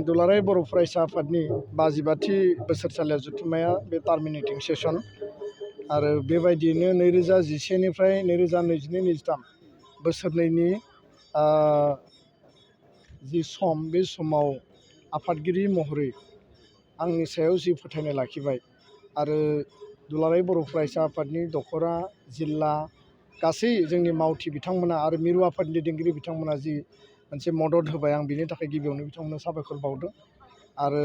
दुलाराय बर' फरायसा आफादनि 52थि बोसोरसालिया जथुम्माया बे टार्मिनेटिं सेसन आरो बेबायदियैनो 2011 निफ्राय 2022-23 बोसोरनैनि जि सम बे समाव आफादगिरि महरै आंनि सायाव जि फोथायनाय लाखिबाय आरो दुलाराय बर' फरायसा आफादनि दखरा जिल्ला गासै जोंनि मावथि बिथांमोना आरो मिरु आफादनि दैदेनगिरि बिथांमोना जि मोनसे मदद होबाय आं बिनि थाखाय गिबियावनो बिथांमोननो साबायखर बावदों आरो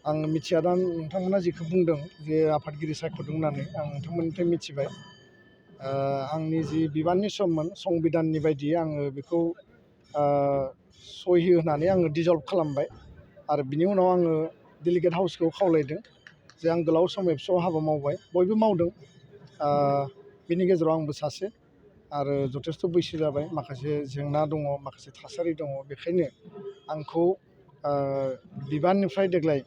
आं मिथिया दा नोंथांमोना जिखौ बुंदों जे आफादगिरि सायख'दों होननानै आं नोंथांमोननिफ्राय मिथिबाय आंनि जि बिबाननि सममोन संबिधाननि बायदियै आङो बेखौ सहि होनानै आङो डिजल्भ खालामबाय आरो बिनि उनाव आङो डेलिगेट हाउसखौ खावलायदों जे आं गोलाव सम एबसुआव हाबा मावबाय बयबो मावदों बिनि गेजेराव आंबो सासे आरो जथेस्थ' बैसो जाबाय माखासे जेंना दङ माखासे थासारि दङ बेखायनो आंखौ बिबाननिफ्राय देग्लाय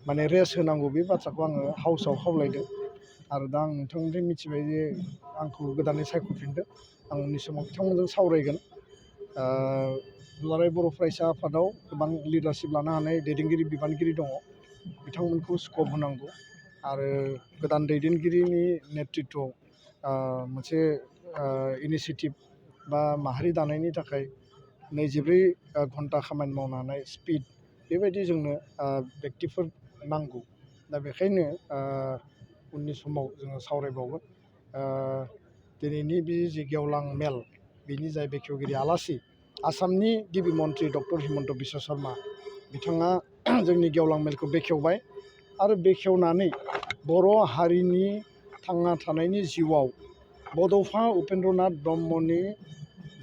माने रेस्ट होनांगौ बे बाथ्राखौ आङो हाउसआव खावलायदों आरो दा आं नोंथांनिफ्राय मिथिबाय जे आंखौ गोदानै सायख'फिनदों आं उननि समाव बिथांमोनजों सावरायगोन दुलाराय बर' फरायसा आफादाव गोबां लिडारशिप लानो हानाय दैदेनगिरि बिबानगिरि दङ बिथांमोनखौ स्कप होनांगौ आरो गोदान दैदेनगिरिनि नेतृत्वआव मोनसे इनिसियेटिभ बा माहारि दानायनि थाखाय 24 घन्टा खामानि मावनो हानाय स्पिड बेबायदि जोंनो बेक्तिफोर नांगौ दा बेखायनो उननि समाव जोङो सावरायबावगोन दिनैनि बे जि गेवलां मेल बिनि जाय बेखेवगिरि आलासि आसामनि गिबि मन्त्रि डक्टर हिमन्त बिश्व शर्मा बिथाङा जोंनि गेवलां मेलखौ बेखेवबाय आरो बेखेवनानै बर' हारिनि थांना थानायनि जिउआव बड'फा उपेन्द्रनाथ ब्रह्मनि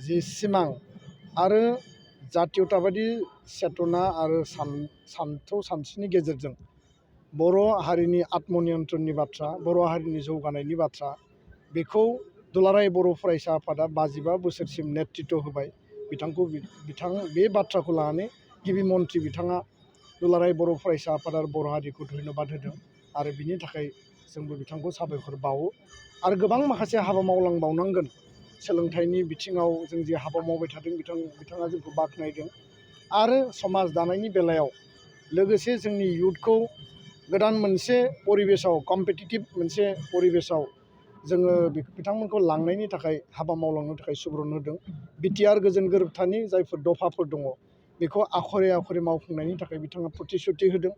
जि सिमां आरो जातीयताबादि चेतना आरो सानथौ सानस्रिनि गेजेरजों बर' हारिनि आत्मनियन्त्रणनि बाथ्रा बर' हारिनि जौगानायनि बाथ्रा बेखौ दुलाराय बर' फरायसा आफादा 55 बोसोरसिम नेतृत्व होबाय बिथां बे बाथ्राखौ लानानै गिबि मन्त्रि बिथाङा दुलाराय बर' फरायसा आफाद आरो बर' हारिखौ धन्यबाद होदों आरो बिनि थाखाय जोंबो बिथांखौ साबायखर बावो आरो गोबां माखासे हाबा मावलांबावनांगोन सोलोंथाइनि बिथिङाव जों जे हाबा मावबाय थादों बिथाङा जोंखौ बाख्नायदों आरो समाज दानायनि बेलायाव लोगोसे जोंनि इयुथखौ गोदान मोनसे परिबेसाव कम्पिटिटिभ मोनसे परिबेसाव जोङो बिथांमोनखौ लांनायनि थाखाय हाबा मावलांनो थाखाय सुबुरुन होदों बिटिआर गोजोन गोरोबथानि जायफोर दफाफोर दङ बेखौ आखरे आखरे मावफुंनायनि थाखाय बिथाङा प्रतिश्रुति होदों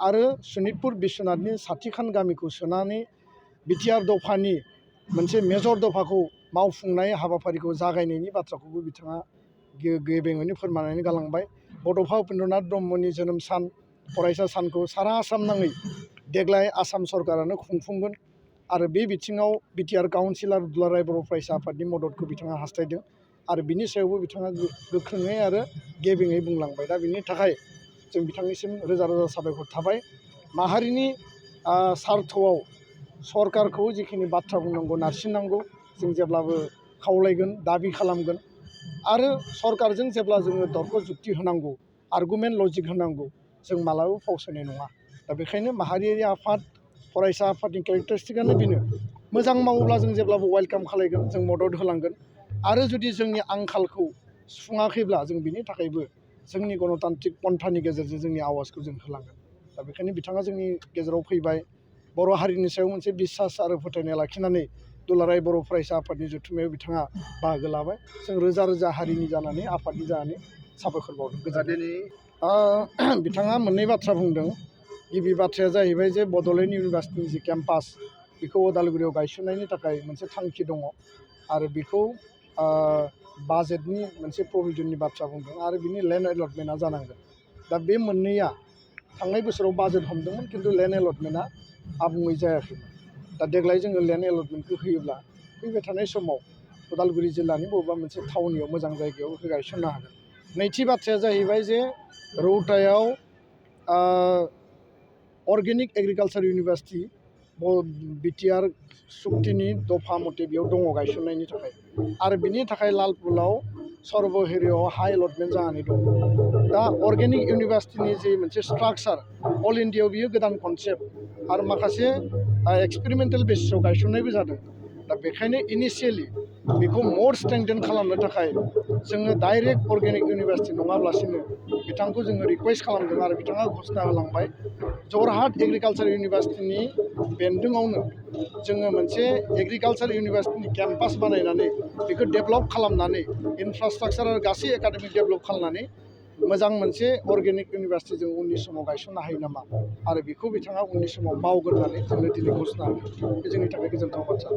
आरो सनितपुर बिश्वनाथनि साथिखान गामिखौ सोनानै बिटिआर दफानि मोनसे मेजर दफाखौ मावफुंनाय हाबाफारिखौ जागायनायनि बाथ्राखौबो बिथाङा गेबेङैनो फोरमायनानै गालांबाय बड'फा उपेन्द्रनाथ ब्रह्मनि जोनोम सान फरायसा सानखौ सारा आसाम नाङै देग्लाय आसाम सरकारानो खुंफुंगोन आरो बे बिथिङाव बिटिआर काउन्सिलर दुलाराय बर' फरायसा आफादनि मददखौ बिथाङा हास्थायदों आरो बिनि सायावबो बिथाङा गोख्रोङै आरो गेबेङै बुंलांबाय दा बिनि थाखाय जों बिथांनिसिम रोजा रोजा साबायखर थाबाय माहारिनि सार्थआव सरकारखौ जिखिनि बाथ्रा बुंनांगौ नारसिननांगौ जों जेब्लाबो खावलायगोन दाबि खालामगोन आरो सरकारजों जेब्ला जोङो तर्क जुक्ति होनांगौ आर्गुमेन्ट लजिक होनांगौ जों मालाबाबो फावसायनाय नङा दा बेखायनो माहारियारि आफाद फरायसा आफादनि केरेक्टारिस्टिकआनो बेनो मोजां मावोब्ला जों जेब्लाबो वेलकाम खालामगोन जों मदद होलांगोन आरो जुदि जोंनि आंखालखौ सुफुङाखैब्ला जों बिनि थाखायबो जोंनि गणतान्त्रिक पन्थानि गेजेरजों जोंनि आवाजखौ जों होलांगोन दा बेखायनो बिथाङा जोंनि गेजेराव फैबाय बर' हारिनि सायाव मोनसे बिसास आरो फोथायनाय लाखिनानै दुलाराय बर' फरायसा आफादनि जथुम्मायाव बिथाङा बाहागो लाबाय जों रोजा रोजा हारिनि जानानै आफादनि जानानै साबायखर बावदों दिनै बिथाङा मोननै बाथ्रा बुंदों गिबि बाथ्राया जाहैबाय जे बड'लेण्ड इउनिभार्सिटिनि जि केम्पास बेखौ उदालगुरियाव गायसननायनि थाखाय मोनसे थांखि दङ आरो बेखौ बाजेटनि मोनसे प्रभिजननि बाथ्रा बुंदों आरो बिनि लेन्ड एलटमेन्टआ जानांगोन दा बे मोननैया थांनाय बोसोराव बाजेट हमदोंमोन खिन्थु लेन्ड एलटमेन्टआ आबुङै जायाखैमोन दा देग्लाय जोङो लेन्ड एलटमेन्टखौ होयोब्ला फैबाय थानाय समाव उदालगुरि जिल्लानि बबेबा मोनसे थावनियाव मोजां जायगायाव गायसननो हागोन नैथि बाथ्राया जाहैबाय जे रौतायाव अर्गेनिक एग्रिकालसार इउनिभार्सिटि बिटिआर सुक्तिनि दफा मथे बेयाव दङ गायसननायनि थाखाय आरो बिनि थाखाय लालपुलाव सर्वहेरियाव हा एलटमेन्ट जानानै दं दा अर्गेनिक इउनिभार्सिटिनि जे मोनसे स्ट्राक्चार अल इन्डियायाव बियो गोदान कनसेप्ट आरो माखासे एक्सपेरिमेन्टेल बेसिसाव गायसननायबो जादों दा बेखायनो इनिशियेलि बेखौ मोर स्ट्रेंथेन खालामनो थाखाय जोङो डाइरेक्ट अर्गेनिक इउनिभारसिटि नङाब्लासिनो बिथांखौ जोङो रिकुवेस्ट खालामदों आरो बिथाङा घोषणा होलांबाय जरहाट एग्रिकालसार इउनिभारसिटिनि बेन्दोंआवनो जोङो मोनसे एग्रिकालसार इउनिभारसिटिनि केम्पास बानायनानै बेखौ डेभेलप खालामनानै इनफ्रास्ट्राक्चार आरो गासै एकाडेमिक डेभेलप खालामनानै मोजां मोनसे अर्गेनिक इउनिभारसिटि जों उननि समाव गायसननो हायो नामा आरो बेखौ बिथाङा उननि समाव मावगोन होननानै जोंनो दिनै घोषणा होदों बे जोंनि थाखाय गोजोनथाव बाथ्रा।